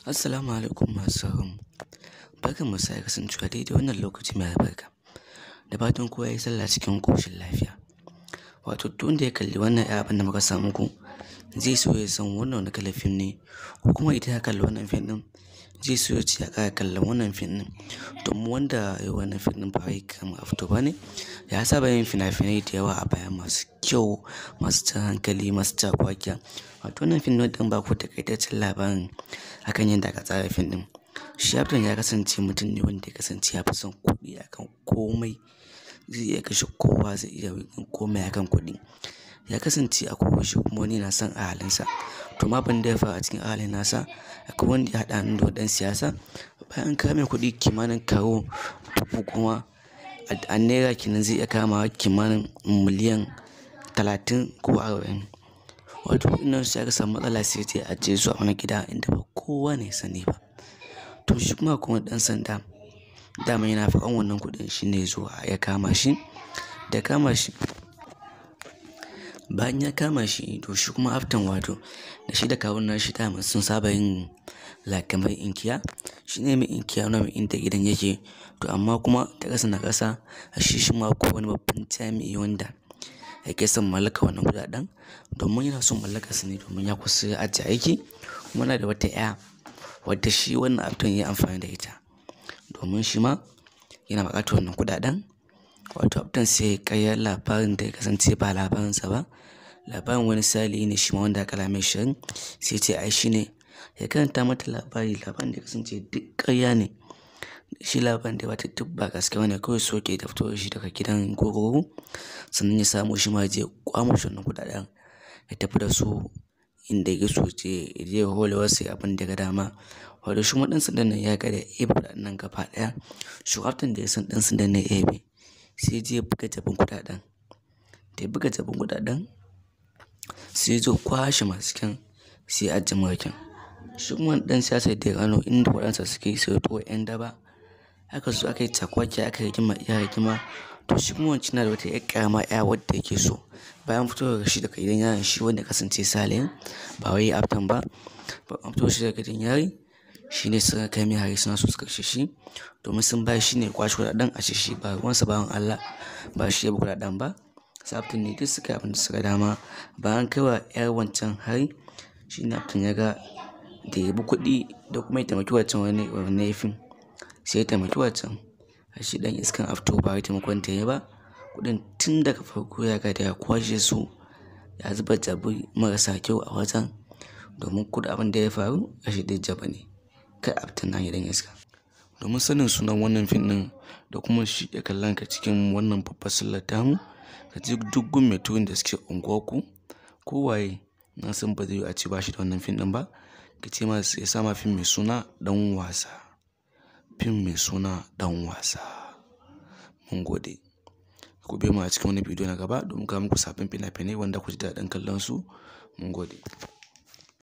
Assalamu alaikum masu sauraron mu. Barkan mu sake kasancewa daidai wannan lokaci mai albarka. Da fatan kowa ya yi sallah cikin ƙoshin lafiya. Wato duk wanda ya kalli wannan ƴar abin da muka sa muku zai so ya san wannan wani kalar fim ne, ko kuma idan ya kalli wannan fim ɗin zai so ya ce ya ƙara kallon wannan fim ɗin. Domin wanda ya yi wannan fim ɗin ba wai ƙaramin actor ba ne, ya saba yin fina-finai da yawa a baya masu kyau, masu jan hankali, masu cakwakiya. Wato wannan fim ɗin zan ba ku taƙaitaccen labarin akan yadda aka tsara fim ɗin. Shi actor ya kasance mutum ne wanda ya kasance ya fi son kuɗi akan komai. Zai iya kashe kowa, zai iya yin komai akan kuɗi. Ya kasance a koyaushe kuma wani yana son ahalinsa. To amma abin da ya faru a cikin ahalin nasa, akwai wanda ya haɗa hannu da wani ɗan siyasa. Bayan an kawo mai kuɗi kimanin karo 10,000, a naira kenan zai iya kamawa kimanin miliyan 30 ko 40. Wato kuɗin nan sai aka samu matsala, sai ya je ya ajiye su a wani gida inda ba kowa ne ya sani ba. To shi kuma akwai wani ɗan sanda, daman yana faƙan wannan kuɗin, shi ne ya zo ya kama shi. Da ya kama shi, bayan ya kama shi, to shi kuma actor, wato da shi da kawun nashi, daman sun saba yin like kamar inkiya. Shi ne mai inkiya nuna mai inda gidan yake. To amma kuma ta ƙasa na ƙasa, ashe shi ma akwai wani babban jami'i wanda yake son mallakar wannan kuɗaɗen, domin yana son mallakar su ne domin ya kusa ya ajiye aiki, kuma yana da wata ƴa wadda shi wannan actor ya yi amfani da ita domin shi ma yana buƙatar wannan kuɗaɗen. Wato actor sai ya ƙaryar labarin da ya kasance ba labarinsa ba, labarin wani salihi ne shi ma wanda aka mai sharri, sai ya ce ai shi ne ya karanta mata labari, labarin da ya kasance duk ƙarya ne. Shi labarin da ya bata duk ba gaske bane, kawai so yake ta fito da shi daga gidan kurkuku, sannan ya samu shi ma ya je ya ƙwamushi wannan kuɗaɗen, ya tafi da su inda yake so, ya je ya holewarsa, ya abin da ya ga dama. Wato shi kuma ɗan sandan nan ya riga da ya ɗebe kuɗaɗen nan gaba ɗaya. Shi actor da ya san ɗan sandan nan ya ɗebe, sai ya je ya buga jabin kuɗaɗen. Da ya buga jabin kuɗaɗen, sai ya zo kwashe masu kyan, sai ya ajiye mara kyan. Shi kuma ɗan siyasa da ya gano inda kuɗaɗensa suke, sai ya turo ƴan daba. Aka zo aka yi cakwakiya, aka yi rigima iya rigima. To shi kuma wancan yana da wata ƴar ƙarama ƴa wadda yake so. Bayan fito da shi daga gidan yarin, shi wanda ya kasance salihin, ba wai actor ba. Bayan fito da shi daga gidan yari, shi ne suka kai mai hari, suna so su kashe shi domin sun ba shi ne ya kwashe kuɗaɗen, ashe shi ba ruwansa, bawan Allah, ba shi ya bi kuɗaɗen ba. Su actor ne duk suka yi abin da suka dama. Bayan kai wa ƴar wancan hari, shi ne actor ya ga da ya bi kuɗi da kuma ya taimaki wancan wani wani fim, sai ya taimaki wancan. Ashe ɗan iskan actor ba wai taimakon ta yayi ba. Kuɗin tun daga farko ya riga da ya kwashe su, ya zuba jabi marasa kyau a wajen domin kuɗin abin da ya faru ashe duk jabu ne. Kai, actor nan ya ɗan iska. Domin sanin sunan wannan fim ɗin da kuma shi iya kallon ka cikin wannan babbar sallar tamu, ka je duk gun mai turin da suke unguwarku, ko waye na san ba zai yiwu a ce ba shi da wannan fim ɗin ba, ka ce masa ya sama fim mai suna Ɗan Wasa. Fim mai suna Ɗan Wasa. Mun gode. Ku biyo mu a cikin wani bidiyo na gaba domin kawo muku sabbin fina-finai wanda ku ji daɗin kallon su. Mun gode.